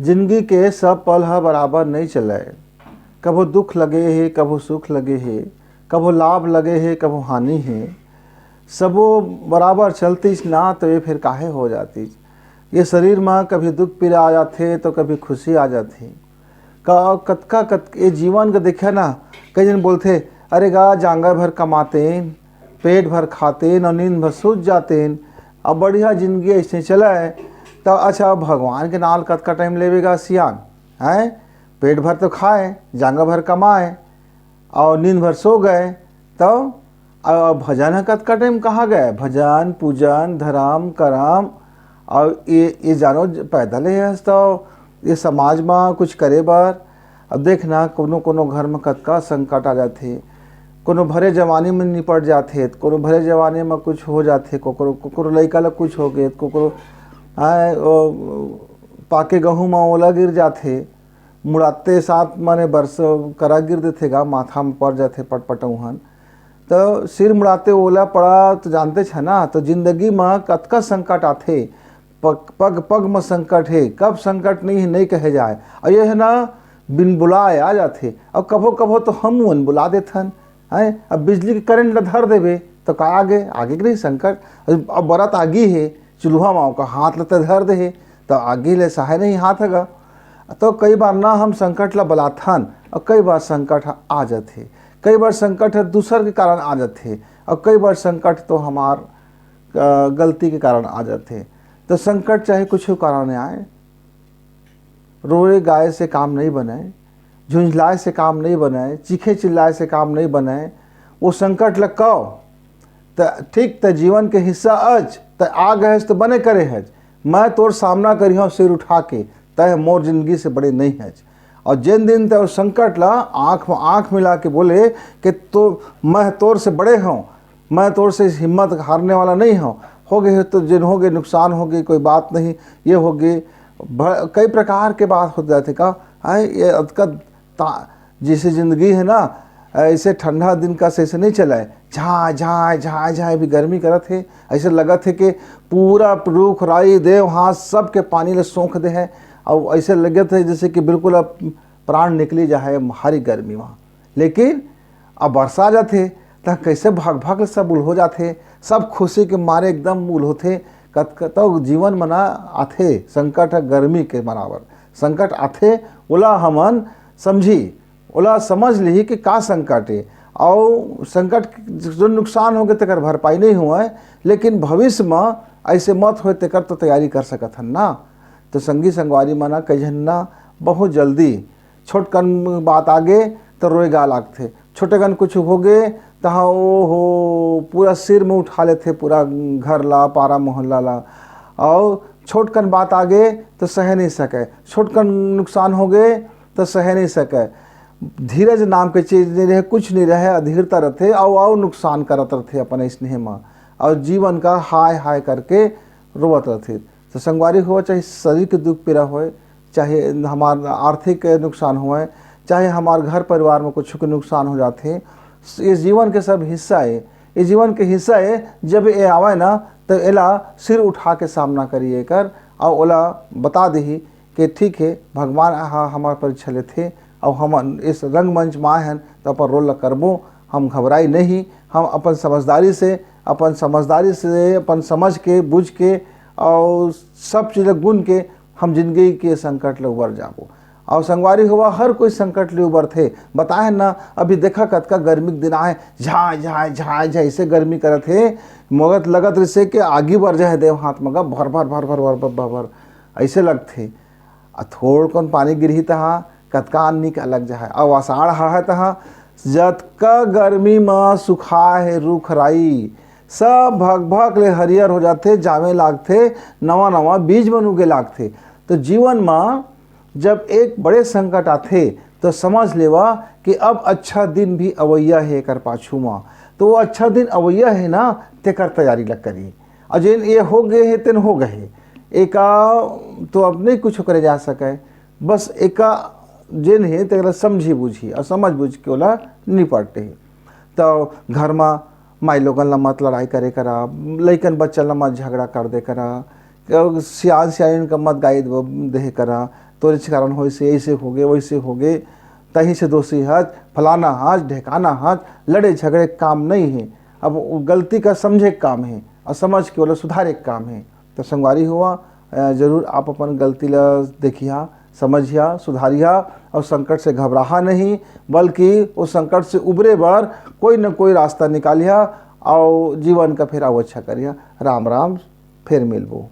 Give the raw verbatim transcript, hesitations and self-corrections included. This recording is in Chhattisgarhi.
जिंदगी के सब पल ह बराबर नइ चलय। कभू दुख लगे हे, कभू सुख लगे हे, कभू लाभ लगे हे, कभू हानि हे। सबो बराबर चलतिस ना, तो ये फिर काहे हो जातिस? ये शरीर म कभी दुख पीड़ा आ जाथे, तो कभी खुशी आ जाथे। क-, कतका, कत-, ये जीवन के देखिया ना, कई झन बोलथे, "अरे गा, जांगर भर कमातेन, पेट भर खातेन अउ नींद भर सूत जातेन, अब बढ़िया जिंदगी अइसने चलय।" त अच्छा, भगवान के नाम ल कतका टाइम लेबे गा सियान, हैं? पेट भर तो खाए, जांगर भर कमाए, अउ नींद भर सो गए, तो अब भजन ह कतका टाइम कहाँ गए? भजन, पूजन, धरम, करम, अउ ये, ये जानो ज-, पैदा ले हस तो ये समाज म कुछ करे बर। अब देखना, कोनो कोनो घर म कतका संकट आ जाथे, कोनो भरे जवानी म निपट जाथे, कोनो भरे जवानी म कुछ हो जाथे, कोकरो, कोकरो लइका ल कुछ हो गे, कोकरो, आय, ओ, पाके गहूँ म ओला गिर जाथे, मुड़ाते साथ माने बरस करा गिर देथे गा, माथा म पड़ जाथे पटपटउहन। त सिर मुड़ाते ओला पड़ा त जानतेच ह ना, त जिंदगी म कतका संकट आथे, पग, पग, पग म संकट हे, कब संकट नइ हे, नइ कहे जाए। अउ ये ह ना बिन बुलाए आ जाथे, अउ कभो, कभो तो हम मन बुला देथन, हैं? अब बिजली के करंट ल धर देबे, त का आगे, आगे के नहीं संकट। अब, अब बरत आगी हे, चूल्हा म ओकर हाथ ल त धर दे हे, त आगी ले सहाय नहीं हाथ ह गा। तो कई बार ना हम संकट ल बलाथन, अउ कई बार संकट ह आ जाथे, कई बार संकट ह दूसर के कारण आ जाथे, अउ कई बार संकट तो हमार, अ, गलती के कारण आ जाथे। तो संकट चाहे कुछ कारण आए, रोए गाए से काम नहीं बने, झुंझलाए से काम नहीं बने, चीखे चिल्लाए से काम नहीं बने। वो संकट ल कव, त ठीक त जीवन के हिस्सा अच, त आ गए हच त बने करे हच। मैं तोर सामना करिहौं सिर उठा के, तय मोर जिंदगी से बड़े नहीं हच। अउ जेन दिन तय वो संकट ला आँख म आँख मिला के बोले कि तो मैं तोर से बड़े हौं, मैं तोर से हिम्मत हारने वाला नहीं हौं। हो गए तो जेन हो गए, नुकसान हो गए, कोई बात नहीं, ये हो गए, भ-, कई प्रकार के बात हो जाथे का, हैं, ये अतका ता-, जैसे जिंदगी है ना, ऐसे ठंडा दिन का से, से नहीं चला है, झाय, झाय, झाय, झाय भी गर्मी करत है, ऐसे लगत है कि पूरा रूख, राई, देव, हाथ सब के पानी ले सोख दे है, और ऐसे लगत है जैसे कि बिल्कुल अब प्राण निकली जाए भारी गर्मी वहाँ। लेकिन अब बरसा जाथे, त कैसे भक भक ले सब उल्हो जाथे, सब खुशी के मारे एकदम उल्होथे। कत-, कतौ जीवन म ना आथे संकट ह गर्मी के बराबर। संकट आथे, ओला हमन समझी, ओला समझ लिही कि का संकट ए, अउ संकट के जो नुकसान होगे तेकर भरपाई नहीं होवय, लेकिन भविष्य म ऐसे मत होय तेकर तो तैयारी कर सकत हन ना। तो संगी संगवारी मन ना, कई झन ना बहुत जल्दी छोटकन बात आगे त रोए गा लागथे, छोटेकन कुछ होगे तहाँ ओ हो पूरा सिर में उठा लेथे पूरा घर ला, पारा मोहल्ला ला। अउ छोटकन बात आगे त सहे नहीं सके, छोटकन नुकसान होगे त सहे नहीं सके। धीरज नाम के चीज नहीं रहे, कुछ नहीं रहे, अधीरता रथे अउ, अउ नुकसान करत रथे अपन स्नेह म, अउ जीवन का हाय हाय करके रोवत रथे। तो संगवारी हो, चाहे शरीर के दुख पीड़ा होए, चाहे हमार आर्थिक नुकसान होए, चाहे हमार घर परिवार में कुछ के नुकसान हो जाथे, ये जीवन के सब हिस्सा है। ये जीवन के हिस्सा है, जब ये आवे ना, तो एला सिर उठा के सामना करिए कर, और ओला बता दही कि ठीक है, भगवान ह हमार परीक्षा लेथे, और हम इस रंगमंच में आए हैं, तो अपन रोल ला करबो। हम घबराई नहीं, हम अपन समझदारी से, अपन समझदारी से, अपन समझ के, बुझ के, और सब चीज़ गुन के हम जिंदगी के संकट ले उबर जाबो। और संगवारी हुआ, हर कोई संकट ले उबरथे। बताए ना, अभी देखा कतका गर्मी के दिन आए, झाय, झाय, झाय, झाय, ऐसे गर्मी करत हे, मगत लगत रिसे के आगी बर जाए देव हाथ मगा, भर, भर, भर, भर, भर, भर, भर, ऐसे लगथे। आ थोड़ कन पानी गिरही तहाँ कतका नीक अलग जाए। अउ आषाढ़ हाहे तहाँ जतका गर्मी म सुखाए हे रूख राई, सब भक भक ले हरियर हो जाथे, जामे लागथे, नवा नवा बीज मन उगे लागथे। तो जीवन म जब एक बड़े संकट आथे, तो समझ लेवा कि अब अच्छा दिन भी अवैया हे एकर पाछू म। तो वो अच्छा दिन अवैया हे ना, तेकर तैयारी ल करी। अउ जेन ये हो गए हे, तेन हो गए हे। एका तो अब नहीं कुछ करे जा सके। बस एका जेन हे, तेकरा समझी बूझी अउ समझ बूझ के ओला निपटे। तो घर म माई लोगन ला मत लड़ाई करे करा, लइकन बच्चा ला मत झगड़ा कर दे करा, सियान सियानिन का मत गाई देहे करा, तोरे कारण होइसे, ऐसे होगे, वैसे होगे, तही से दोषी हच, फलाना हच, ढेकाना हच। लड़े झगड़े काम नहीं है। अब वो गलती का समझे के काम है और समझ के ओला सुधारे के काम है। तो संगवारी हुआ, अ, जरूर आप अपन गलती ला देखिहा, समझिहा, सुधारिहा और संकट से घबराहा नहीं, बल्कि उस संकट से उबरे बर कोई न कोई रास्ता निकालिहा और जीवन का फेर अउ अच्छा करिहा। राम राम, फेर मिलबो।